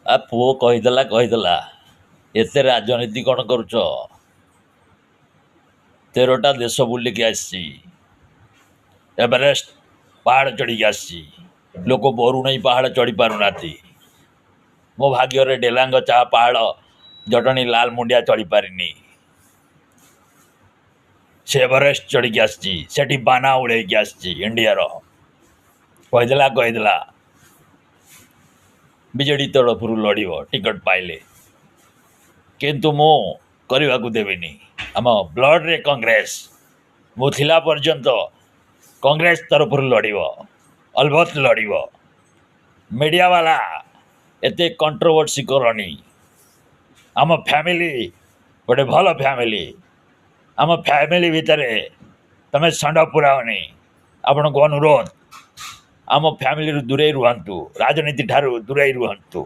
ଆ ପୁଅ କହିଦେଲା କହିଦେଲା, ଏତେ ରାଜନୀତି କ'ଣ କରୁଛ? 13ଟା ଦେଶ ବୁଲିକି ଆସିଛି, ଏଭରେଷ୍ଟ ପାହାଡ଼ ଚଢ଼ିକି ଆସିଛି। ଲୋକ ବରୁଣେଇ ପାହାଡ଼ ଚଢ଼ି ପାରୁନାହାନ୍ତି। ମୋ ଭାଗ୍ୟରେ ଡେଲାଙ୍ଗ ଚା ପାହାଡ଼, ଜଟଣୀ ଲାଲ ମୁଣ୍ଡିଆ ଚଢ଼ିପାରିନି। ସେ ଏଭରେଷ୍ଟ ଚଢ଼ିକି ଆସିଛି, ସେଠି ବାନା ଉଡ଼େଇକି ଆସିଛି ଇଣ୍ଡିଆର। କହିଦେଲା କହିଦେଲା, ବିଜେଡ଼ି ତରଫରୁ ଲଢ଼ିବ ଟିକେଟ୍ ପାଇଲେ, କିନ୍ତୁ ମୁଁ କରିବାକୁ ଦେବିନି। ଆମ ବ୍ଲଡ଼ରେ କଂଗ୍ରେସ। ମୁଁ ଥିଲା ପର୍ଯ୍ୟନ୍ତ କଂଗ୍ରେସ ତରଫରୁ ଲଢ଼ିବ, ଅଲବତ ଲଢ଼ିବ। ମିଡ଼ିଆ ବାଲା ଏତେ କଣ୍ଟ୍ରୋଭର୍ସି କରନି। ଆମ ଫ୍ୟାମିଲି ଗୋଟେ ଭଲ ଫ୍ୟାମିଲି। ଆମ ଫ୍ୟାମିଲି ଭିତରେ ତମେ ଷଣ୍ଢ ପୁରାଅନି। ଆପଣଙ୍କୁ ଅନୁରୋଧ, ଆମ ଫ୍ୟାମିଲିରୁ ଦୂରେଇ ରୁହନ୍ତୁ, ରାଜନୀତି ଠାରୁ ଦୂରେଇ ରୁହନ୍ତୁ।